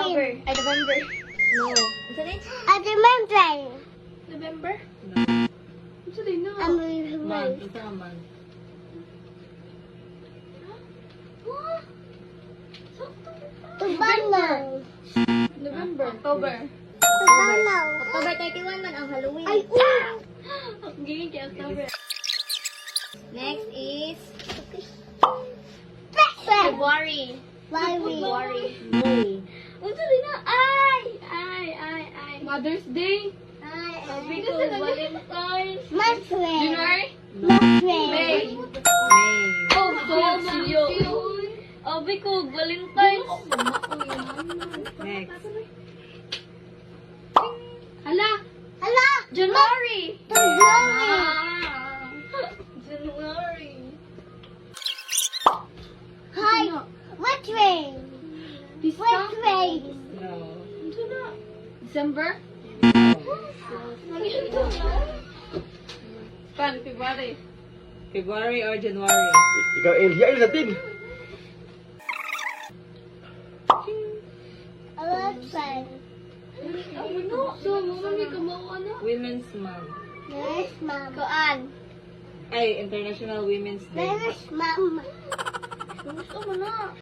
October. Ay, November. No. Unsa din? I remember. November? No. Unsa din na? I'm Month. remember. Unsa nga month? Huh? Sakto. Tubano. November. October. Tubano. October 31 man ang Halloween. Ay, oh. Okay, kay October. Next is February. February. February. May. Unsa din na? Ay! Ay, ay, ay. Mother's Day. Ay, Sabi ko, Valentine's. March. January? March. May. May. Oh, so, siyo. Abi ko, Valentine's. Next. Hala! Hala! January! February. Ah, January. Hi. What rain? What rain? No. Ano na? December? No. Pan, February. February or January? Ikaw, El. Ya, El, sa tin. What rain? Ano? So, mo may kamao ano? Women's Month. Yes, mom. Kuan. Ay, International Women's Day. Yes, mom. Gusto mo na.